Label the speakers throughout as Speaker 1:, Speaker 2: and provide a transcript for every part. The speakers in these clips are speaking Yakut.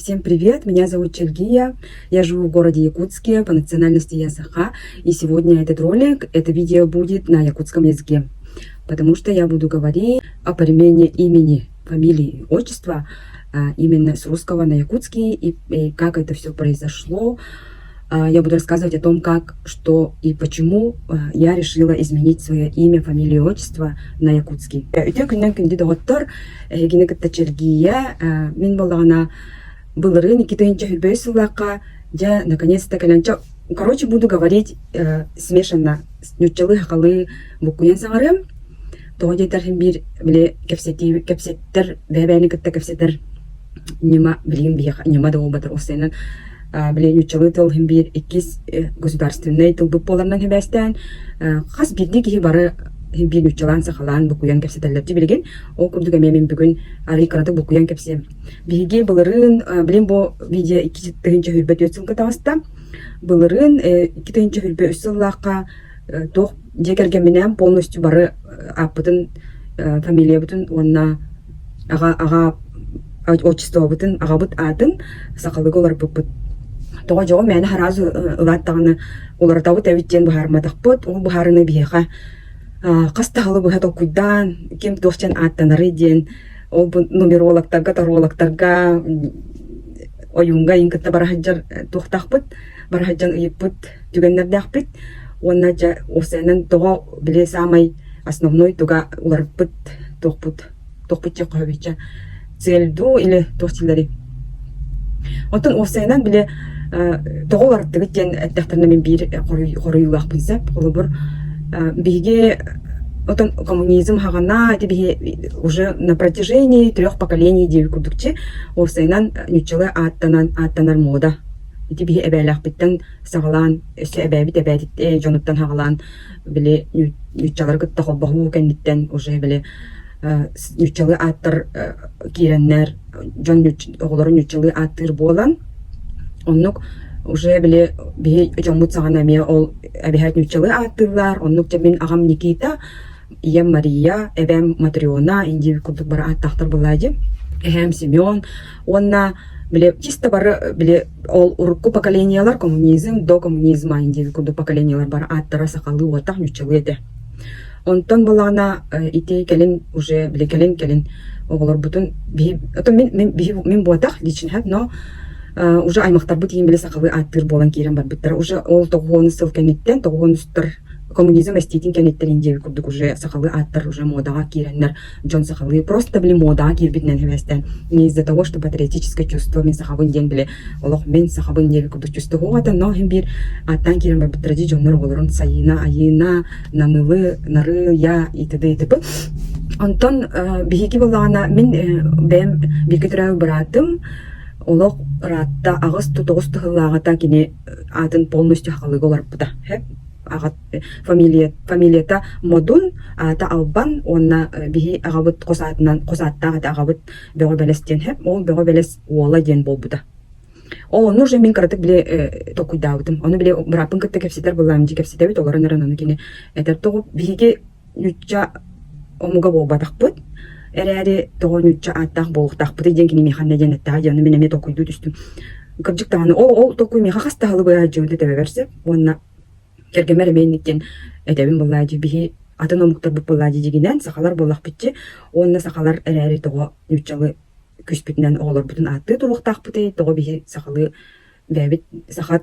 Speaker 1: Всем привет, меня зовут Чельгия, я живу в городе Якутске, по национальности я саха, и сегодня этот ролик, это видео будет на якутском языке, потому что я буду говорить о перемене имени, фамилии, отчества именно с русского на якутский и как это все произошло. Я буду рассказывать о том, как, что и почему я решила изменить свое имя, фамилию, отчество на якутский. Үтүө күнүнэн күндү доҕоттор, эһигини кытта Чэлгийэ, мин буоллаҕына былырыын 2023 сыллаахха дьэ наконец-то кэлэн короче буду говорить смешанно нууччалыы-сахалыы буккуйан саҥарыам. Тоҕо диэтэр иһин биир били кэпсэтии кэпсэттэр бэйэ-бэйэни кытта кэпсэтэр ньыма билигин биһиэхэ ньыма да буолбатар уопсайынан били нууччалыы тыл иһин биир иккис государственнай тылбыт буоларынан сибээстээн хас биирдии киһи бары иһин биир нууччалаан сахалаан буккуйан кэпсэтэллэр дии билигин ол курдук эмиэ мин бүгүн арыый кыратык буккуйан кэпсиэм. Биһиги былырыын билин бу видео 2024 сылга таҕыста. Былырыын 2023 сыллаахха туох дьиэ кэргэмминээн полностью бары ааппытын, фамилиябытын уонна аҕа аҕа отчествобытын, аҕабыт аатын сахалыыга уларыппыппыт. Тоҕо дьоҕум мээнэ сразу ылаат даҕаны уларытабыт эбит диэн быһаарымматахпыт. Ол быһаарыныы биһиэхэ хас да сылы быһа толкуйдаан, ким туох диэн ааттанарый диэн ол бу нумерологтарга, тарологтарга ойууҥҥа иҥ кытта бара сылдьар туохтаахпыт, бара сылдьан ыйыппыт түгэннэрдээхпит уонна дьэ уопсайынан тоҕо били саамай основной туга уларыппыт туохпут туохпут диэххэ сөбүй цель дуу или туох дииллэрий оттон уопсайынан били тоҕо уларыттыгыт диэн эттэхтэринэ мин биир хоруйуулаахпын сөп холобур биһиги отон коммунизм хаҕана ити биһи уже на протяжении трех поколений диэбит курдукчи уопсайынан нууччалыы ааттанан ааттанар мода ити биһи эбээлээхпиттэн саҕалаан, өссө эбээбит эбээтит дьонуттан саҕалаан били нууччалары кытта холбоһуу кэнниттэн уже били нууччалыы ааттар киирэннэр дьон оҕолорун нууччалыы ааттыыр буолан оннук уже били биһи дьоммут саҕана эмиэ ол эбэһээт нууччалыы ааттыыллар оннук дьэ мин аҕам Никита ийэм Мария эбээм Матрена индии курдук бары ааттаахтар буоллаа дии эһээм Семен уонна били чисто бары били ол урукку поколениелар коммунизм до коммунизма диэн курдук поколениелар бары ааттара сахалыы уотах нууччалыы этэ. Онтон былаана ити кэлин уже били кэлин кэлин оҕолорбутун биһи ото мин мин биһи мин буотах личинһэт но уже аймахтарбыт иин били сахалыы ааттыыр буолан киирэн барбыттара уже ол тоҕуһуон сыл кэнниттэн тоҕуһуонустар коммунизм эстиитин кэнниттэн диэби курдук уже сахалыы ааттар уже модаҕа киирэннэр дьон сахалыы просто били модаҕа киирбитинэн сибээстээн не из-за того что патриотическое чувство мин сахабын диэн били олох мин сахабын диэби курдук чувство суох этэ но иһин биир ааттаан киирэн барбыттара дии дьоннор оҕолорун Сайыына Айыына Намылы Нарыйа и т.д. и т.п. Онтон биһиги буоллаҕына мин бэйэм бииргэ төрөөбүт быраатым олох ыраатта аҕыс тоҕус тыһыллааҕыта кини аатын полностью сахалыыга уларыппыта аҕа фамилия, фамилията Модун, аата Албан уонна биһи аҕабыт хос аатынан хос ааттаах этэ аҕабыт Бөҕө Бэлэс диэн һэп, ол Бөҕө Бэлэс уола диэн буолбута. Ол онно уже мин кыратык били толкуйдаабытым. Ону били бырааппын кытта кэпсэтэр буоллаҕым дии кэпсэтэбит, олорон эрэн ону кини этэр тоҕо биһиги нуучча омуга буолбатахпыт эрээри тоҕо нуучча ааттаах буолуохтаахпытый диэн кини миэхэ диэн эттэҕэ дии, ону мин эмиэ толкуйдуу түстүм. Кырдьык даҕаны ол ол толкуй миэхэ хас да сылы быһа дьыбыта төбөбөр сөп уонна Кэргэммэр эмиэ инник диэн этэбин буоллаа дии биһи атын омуктарбыт буоллаа дии дьигинэн сахалар буоллахпытчы уонна сахалар эрээри тоҕо нууччалыы күүспүтүнэн оҕолорбутун ааттыы туруохтаахпытый тоҕо биһи сахалыы бэйэбит саха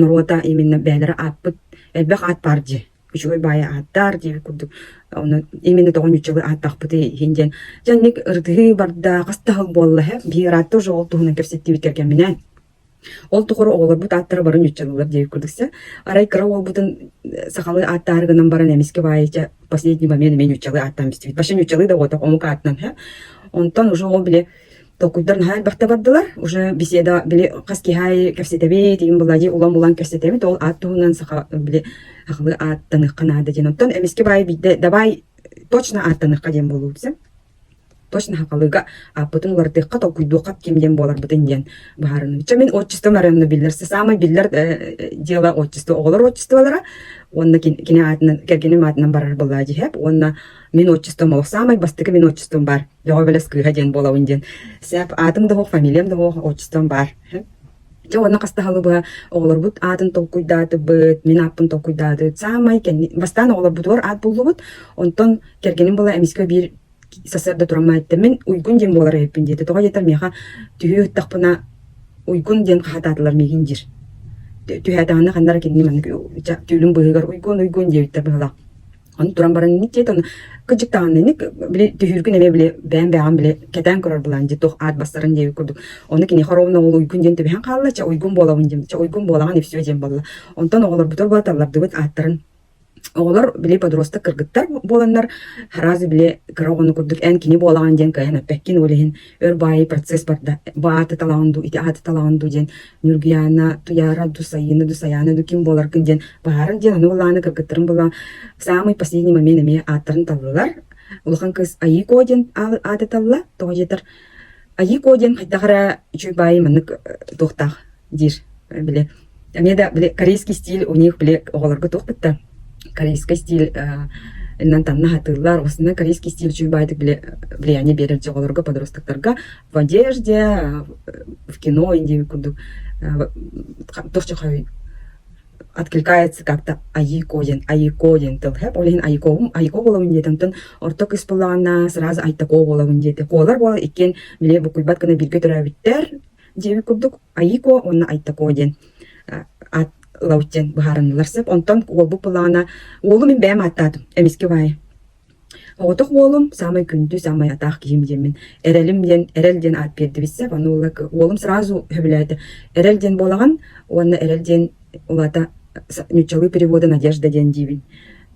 Speaker 1: норуота именно бэйэлэрэ ааппыт элбэх аат баар дии үчүгэй баайы ааттаар диэбит курдук ону именно тоҕо нууччалыы ааттаахпытый иһин диэн дьэ инник ырытыһыы барда хас да сыл буолла һэ биһи ыраатта уже ол туһунан кэпсэттибит кэргэмминээн Ол тухары оҕолорбут ааттара бары нууччалыылар диэбит курдук сэ. Арай кыра уолбутун сахалыы ааттаары гынан баран эмискэ баайыча последний момент эмиэ нууччалыы ааттаан бистибит. Вообще нууччалыы да уотах омук аатынан һэ. Онтон уже ол били толкуйдар наһаа элбэхтэ бардылар. Уже беседа били хас киһи аайы кэпсэтэбит, игин булади улам-улам кэпсэтэбит. Ол аат туһунан саха били сахалыы ааттаныахха наада диэн. Онтон эмискэ баайы биирдэ давай точно ааттаныахха диэн буолуубут сэ. Точно сахалыыга ааппытын уларытыахха, толкуйдуохха ким диэн буоларбытын диэн быһаарынныбыт. Чэ, мин отчеством эрэ биллэр. Самый биллэр дело отчество, оҕолор отчестволара уонна кини аатынан, кэргэним аатынан барар буоллаа дьиһэп уонна мин отчеством олох саамай бастакы мин отчеством баар. Бөҕө бэлэс кыыһа диэн буолабын диэн. Сэп аатым да суох, фамилиям да суох, отчеством баар. Дьэ уонна хастаһалы быһа оҕолорбут аатын толкуйдаатыбыт, мин ааппын толкуйдаатыбыт. Саамай кэнни бастаан оҕолорбутугар аат буллубут, онтон кэргэним була эмискэ биир сарсыарда туран эттэ мин Уйгун диэн буолар эбиппин диэтэ. Тоҕо диэтэр миэхэ түһүү ыттахпына Уйгун диэн хаһатаатылар миигин диир. Түһээтэҕинэ ханна эрэ кинини маннык түүлүн быыһыгар Уйгун, Уйгун диэбиттэр быһыылаах. Ону туран баран инник диэт, ону кырдьык даҕаны инник били түһүүргүн эмиэ били бэйэм бэйэҕин били кэтээн көрөр былаан дии туох аат бастарын диэбит курдук. Ону киниэхэ ровно ол Уйгун диэн түбэһэн хаалла, чэ Уйгун буолабын диэн, чэ Уйгун буолаҕын и всё диэн буолла. Онтон оҕолорбутугар буола таллардыбыт ааттарын Оҕолор били подросток кыргыттар буоланнар сразу били кыра оҕону курдук эн кини буолаҕын диэн кыайан эппэккин, ол иһин өр баайы процесс барда. Бу ааты талаҕын дуу, ити ааты талаҕын дуу диэн Ньургуйаана, Туйаара дуу, Сайыына дуу, Сайаана дуу ким буоларгын диэн быһааран диэн аны былааны кыргыттарын была самый последний момент эмиэ ааттарын таллылар. Улахан кыыс Айыко диэн ааты талла. Тоҕо диэтэр Айыко диэн хайдах эрэ үчүгэй баайы маннык туохтаах диир били эмиэ да били корейский стиль у них били оҕолорго туох бытта корейский стиль иннан танна хатыыллар основной корейский стиль үчүгэй баайдык били влияние биэрэр оҕолорго подростоктарга в одежде в кино индия курдук туох откликается как-то айыко диэн айыко диэн тыл хэп ол иһин айыкобум айыко буолабын диэтэ онтон орто кыыс буоллаҕына сразу айтако буолабын диэтэ куолар буола иккиэн били буккуйбат гына бииргэ төрөөбүттэр диэбит курдук Айико уонна Айтако диэн аат ылабыт диэн быһаарыннылар сөп. Онтон уолбут былаана уолу мин бэйэм ааттаатым эмискэ баайы. Оҕотох уолум саамай күндү, саамай атаах киһим диэммин. Эрэлим диэн, эрэл диэн аат биэрдибит сөп. Аны уола уолум сразу сөбүлээтэ. Эрэл диэн буолаҕын уонна эрэл диэн улаата нууччалыы перевода надежда диэн диибин.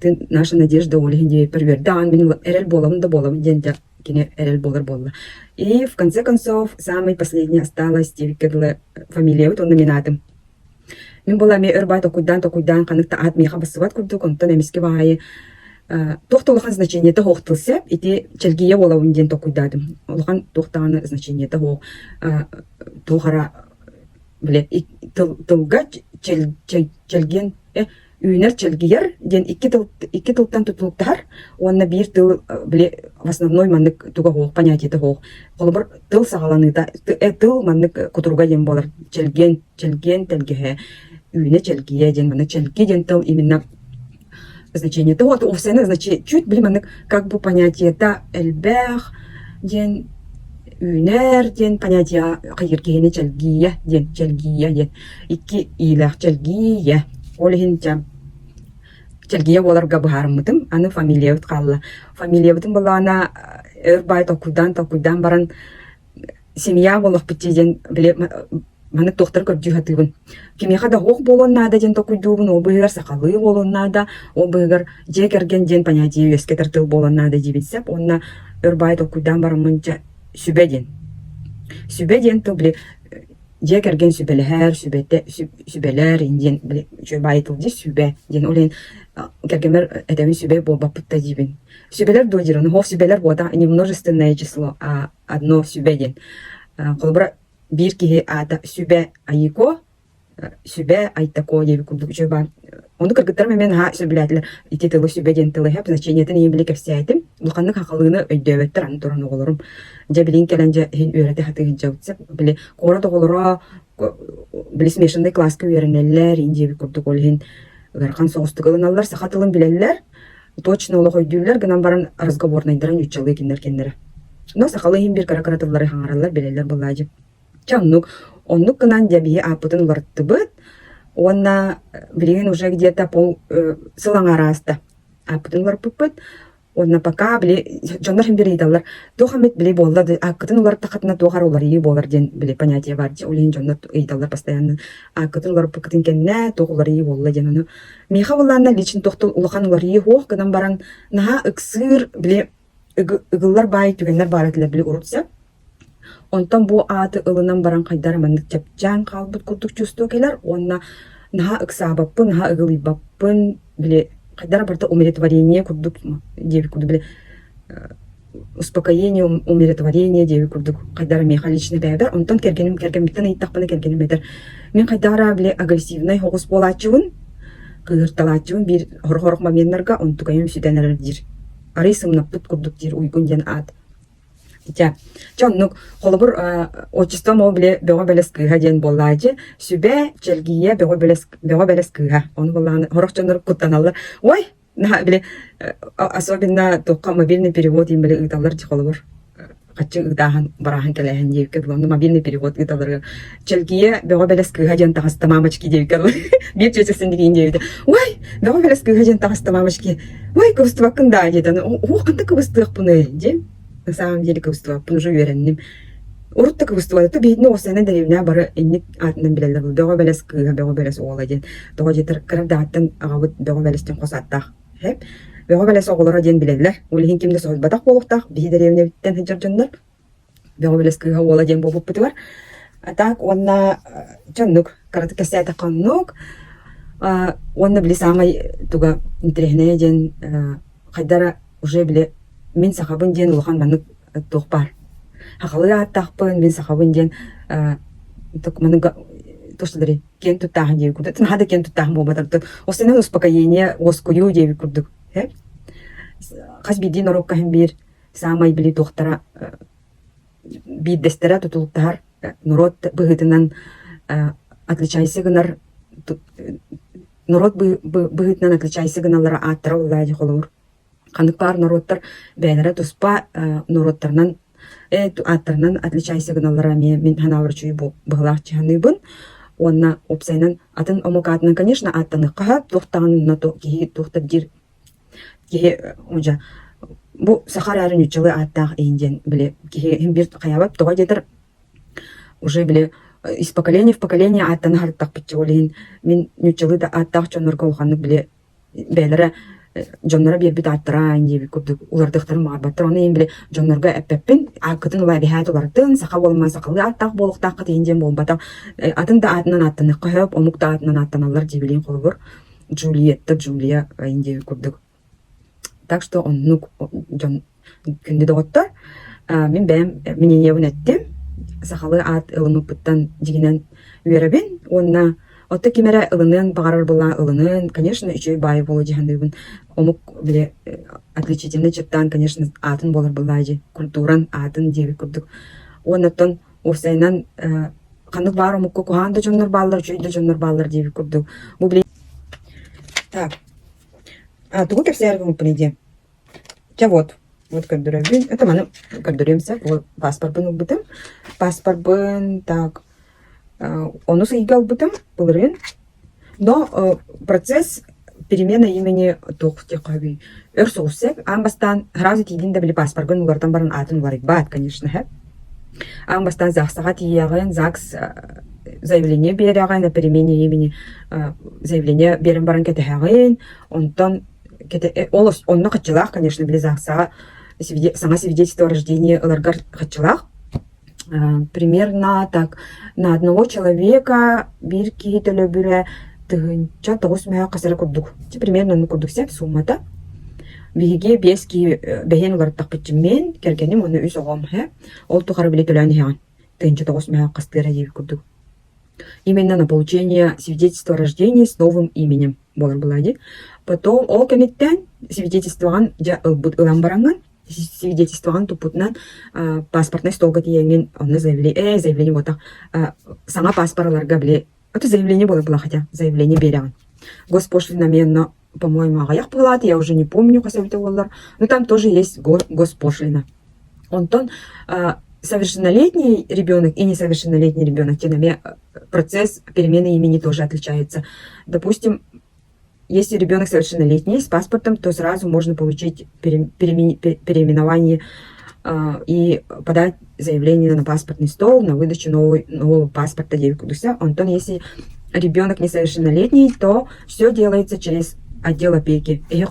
Speaker 1: Ты наша надежда ол иһин диэбиппэр үөрдэ аҕан мин эрэл буолабын да буолабын диэн кини эрэл буолар буолла. И в конце концов, самый последний осталось диэбиккэ дылы фамилиябыт уонна мин аатым. Мин буола эмиэ өр баай токуйдаан-токуйдаан ханнык да аат миэхэ бассыбат курдук, онтон эмискэ баайы туох да улахан значениета суох тыл сөп, ити чэлгийэ буолабын диэн токуйдаатым. Улахан туох даҕаны значениета суох, туох ара бile тыл, тылга чэлгиэн үүнэр чэлгийэр диэн икки тыл икки тылтан тутулуктаһар уонна биир тыл били в основной маннык туга суох понятиета суох холобур тыл саҕаланыыта тыл маннык кутуруга диэн буолар чэлгиэн чэлгиэн тэлгэһэ үүнэ чэлгийэ диэн маннык чэлги диэн тыл именно значение того офсена значит чуть били маннык как бы понятиета элбэх диэн үүнэр диэн понятие хайыр киһини чэлгийэ диэн чэлгийэ диэн икки иилээх чэлгийэ. Ол иһин дьэ чэлгийэ буоларга быһаарыммытым. Аны фамилиябыт хаалла. Фамилиябытын былаана өр баай толкуйдаан-толкуйдаан баран семья буолуохпут дии диэн били маннык туохтары көрдүү сатыыбын. Кимиэхэ да оһох буолуон наада диэн толкуйдуубун, ол быыһыгар сахалыы буолуон наада, ол быыһыгар дьиэ кэргэн диэн понятие үөскэтэр тыл буолуон наада диибин сөп. Уонна өр баай толкуйдаан бараммын дьэ сүбэ диэн. Сүбэ диэн тыл били дьиэ кэргэн сүбэлэһэр, сүбэтэ, сүбэлэр диэн били үчүгэй баайы тыл дии сүбэ диэн ол иһин кэргэммэр этэбин сүбэ буолбаппыт да диибин. Сүбэлэр дуо диир, ону сүбэлэр буолбатах не множественное число, а одно сүбэ диэн. Холобура биир киһи аата Сүбэ Айыко, Сүбэ Айтако диэбит курдук үчүгэй баар. Ону кыргыттарым эмиэ наһаа сөбүлээтилэр. Ити тылы сүбэ диэн тылы иһэ значениетын ийэм били кэпсээтим. Улаханнык хахалыыны өйдөөбөттөр аны туран оҕолорум. Дьэ билигин кэлэн дьэ иһин үөрэтэ сатыы сылдьабыт сөп. Били куорат оҕолоро били смешанный класска үөрэнэллэр иһин диэбит курдук ол иһин ыарахан соҕустук ылыналлар, саха тылын билэллэр, точно олох өйдүүллэр гынан баран разговорнайдара нууччалыы кинилэр кэннэрэ. Но сахалыы иһин биир кыра-кыра тыллары хаҥараллар, билэллэр буоллаа дьэ. Чэ оннук. Оннук гынан дьэ биһи ааппытын уларыттыбыт уонна билигин уже где-то пол сыл аҥаара ааста. Ааппытын уларыппыппыт уонна пока били дьоннор син биир ыйыталлар туох эмит били буолла да ааккытын уларыттаххытына туох эрэ уларыйыы буолар диэн били понятие баар дии. Ол иһин дьоннор ыйыталлар постоянно ааккытын уларыппыккытын кэннэ туох уларыйыы буолла диэн ону миэхэ буоллаҕына лично туох да улахан уларыйыы суох гынан баран наһаа ыксыыр били ыгыллар баай түгэннэр баар этилэр били урут сөп. Онтон бу ааты ылынан баран хайдах эрэ маннык чэпчээн хаалбыт курдук чувство кэлэр уонна наһаа ыксаабаппын, наһаа ыгылыйбаппын, били хайдах эрэ барыта умиротворение курдук диэбит курдук били. успокоение, умиротворение диэбит курдук хайдах эрэ миэхэ лично бэйэбэр. Онтон кэргэним кэргэммиттэн ыйыттахпына кэргэним этэр: «Мин хайдах эрэ били агрессивнай соҕус буолааччыбын, кыыһырталааччыбын биир сорох-сорох моменнарга онтукайым сүтэн эрэр» диир. Арый сымнаппыт курдук диир Уйгун диэн аат. Дьэ, чэ оннук. Холобур, отчеством ол били Бөҕө Бэлэс кыыһа диэн буоллааччы. Сүбэ, Чэлгийэ, Бөҕө Бэлэс, Бөҕө Бэлэс кыыһа. Ону буоллаҕына сорох дьоннор куттаналлар. Ой, наһаа били особенно туохха мобильный перевод диэн били ыыталлар дии холобур. Хаччы ыытааһын, барааһын кэлээһин диэбиккэ дылы. Онно мобильный перевод ыыталларыгар Чэлгийэ Бөҕө Бэлэс кыыһа диэн таҕыста мамочки диэбиккэ дылы. Биир чүөчэсин дигиин диэбитэ. Ой, Бөҕө Бэлэс кыыһа диэн таҕыста мамочки. Ой, кыбыстыбаккын даа диэтэ. Уох, хантан кыбыстыахпыный диэн. На самом деле кыбыстыбаппын уже үөрэнним. Урут да кыбыстыбат, то биһигини уопсайынан дэриэбинэ бары инник аатынан билэллэр Бөҕө Бэлэс кыыһа, Бөҕө Бэлэс уола диэн. Тоҕо диэтэр кыра даҕаттан аҕабыт Бөҕө Бэлэс диэн хос ааттаах. Бөҕө Бэлэс оҕолоро диэн билэллэр. Ол иһин ким да соһуйбатах буолуохтаах. Биһи дэриэбинэбиттэн сылдьар дьоннор Бөҕө Бэлэс кыыһа уола диэн буолбуппутугар. А так уонна дьэ оннук кыратык кэпсээтэххэ оннук. Уонна били саамай туга интэриэһинэйэ диэн хайдах эрэ уже били мин сахабын диэн улахан маннык туох баар. Сахалыы ааттаахпын, мин сахабын диэн маннык туох киэн туттааһын диэбит курдук. Наһаа да киэн туттааһын буолбатар. Остальное успокоение, уоскуйуу диэбит курдук. Хас биирдии норуокка иһин биир саамай били туохтара биирдэстэрэ тутулуктаһар норуот быһыытынан отличайся гынар норуот быһыытынан отличайся гыналлара ааттара уллаа дии холобур. Ханнык баар норуоттар бэйэлэрэ туспа норуоттарынан ааттарынан отличайся гыналлара эмиэ мин санаабар үчүгэй быһыылаах дьаһаныыбын. Уонна уопсайынан атын омук аатынан, конечно, ааттаныахха сөп, туох даҕаны киһи туох да диир киһи дьэ бу саха эрээри нууччалыы ааттаах иһин диэн били киһи иһин биир хайаабат тоҕо диэтэр уже били из поколения в поколение ааттана сырыттахпыт ол иһин мин нууччалыы да ааттаах дьоннорго улаханнык били бэйэлэрэ дьонноро биэрбит ааттара диэбит курдук уларытыахтарын баҕарбаттар. Ону иһин били дьоннорго эппэппин, ааккытын ыла эбиһээт уларытын, саха буолуман сахалыы ааттаах буолуохтааххыт иһин диэн буолбатах. Атын да аатынан ааттаныахха сөп, омук да аатынан ааттаналлар дии холобур. Джульетта, Джулия диэбит курдук. Так что оннук дьон күндү доҕоттор. Мин бэйэм мнениебын эттим. Сахалыы аат ылыммыппыттан дьиҥинэн үөрэбин уонна оттон ким эрэ ылыныан баҕарар буоллаҕына ылыныан, конечно, үчүгэй баайы буолуо дии саныыбын. Омук били отличительный чертаан, конечно, аатын буолар буоллаҕа дии, культуран аатын диэбит курдук. Уонна оттон уопсайынан ханнык баар омукка куһаҕан да дьоннор бааллар, үчүгэй да дьоннор бааллар диэбит курдук. Бу били Так, а тугу кэпсээри гыммыппыный диэн. Чэ вот, вот көрдөрөбүн. Это маны көрдөрүөм сөп. Ол паспорпын ылбытым. Паспорпын так онус ыйга ылбытым былырыын. Но процесс перемена имени туох диэххэ өр соҕус сөп. Аан бастаан сразу тиийдин да били паспоргын уларытан баран аатын уларыйбат, конечно, сөп. Аан бастаан ЗАГСаҕа тиийэҕин, ЗАГС заявление биэрэҕин, о перемене имени заявление биэрэн баран кэтэһэҕин, онтон ол онно хаччылаах, конечно, били ЗАГСаҕа саҥа свидетельство о рождении ыларгар хаччылаах. Примерно так на одного человека биир киһи төлөбүрэ 1009 мөһө хас эрэ курдук. Примерно оннук курдук сөп суммата. Биһиги биэс киһи бэһиэн уларыттахпыт мин, кэргэним уонна үс оҕом һэ. Ол тухары били төлөөн иһэҕин. 1009 мөһө хастыыра диэбит курдук. Именно на получение свидетельства о рождении с новым именем буолар буолаа Потом ол кэнниттэн свидетельствоҕын дьэ ылбыт ылан бараҥҥын свидетельствоҕын туппутунан паспортнай столга тиийэҥҥин онно заявление заявление буолтах саҥа паспор ыларга били это заявление буолар буолла хотя заявление биэрэҕин госпошлина эмиэ по-моему аҕыйах быһыылаата я уже не помню хас эбитэ буоллар но там тоже есть госпошлина онтон совершеннолетний ребенок и несовершеннолетний ребенок диэн эмиэ процесс перемены имени тоже отличается допустим если ребенок совершеннолетний с паспортом, то сразу можно получить переименование и подать заявление на паспортный стол на выдачу нового, нового паспорта диэбит Онтон если ребенок несовершеннолетний, то все делается через отдел опеки. И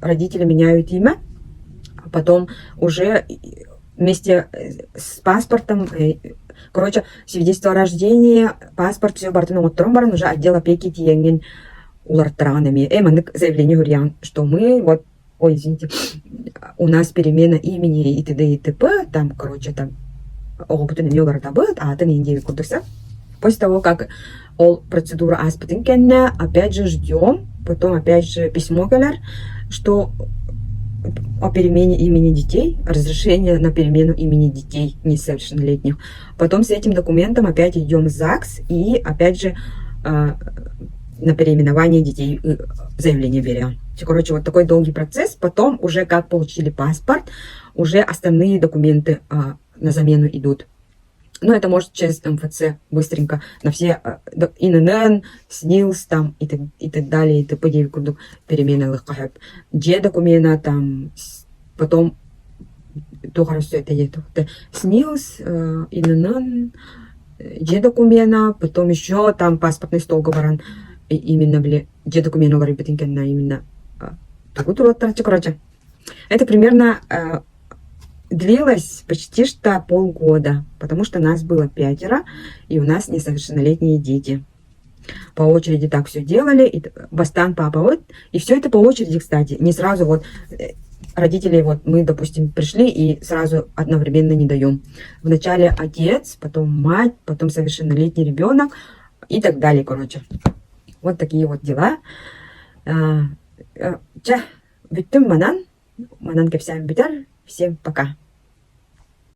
Speaker 1: родители меняют имя, а потом уже вместе с паспортом, короче, свидетельство о рождении, паспорт, все барытын оҥотторон баран уже отдел опеки тиийэҥҥин уларыттараҕын эмиэ. Э, маннык заявление суруйаҕын, что мы вот. Ой, извините, у нас перемена имени и т.д. и т.п. Там, короче, там оҕобутун эмиэ уларытабыт, аатын иин курдук. После того, как ол процедура ааспытын кэннэ, опять же ждем, потом опять же письмо кэлэр, что о перемене имени детей, разрешение на перемену имени детей несовершеннолетних. Потом с этим документом опять идем в ЗАГС и опять же на переименование детей заявление берем. Короче, вот такой долгий процесс. Потом уже как получили паспорт, уже остальные документы на замену идут. Ну, это может через МФЦ быстренько на все ИНН, СНИЛС там и так далее, и т.п. Курдук перемена. Дьиэ докумена там, потом это СНИЛС, ИНН, дьиэ докумена, потом еще там паспортный столга баран именно били дьиэ докумена уларыйбытын кэннэ именно тугу туруоттарчы. Короче, это примерно длилось почти что полгода, потому что нас было пятеро, и у нас несовершеннолетние дети. По очереди так все делали, и бастаан папа вот, и все это по очереди, кстати, не сразу вот родители, вот мы, допустим, пришли и сразу одновременно не даем. Вначале отец, потом мать, потом совершеннолетний ребенок и так далее, короче. Вот такие вот дела. Чэ, бүттүм манан, манан кэпсээм бүтэр. Всем пока.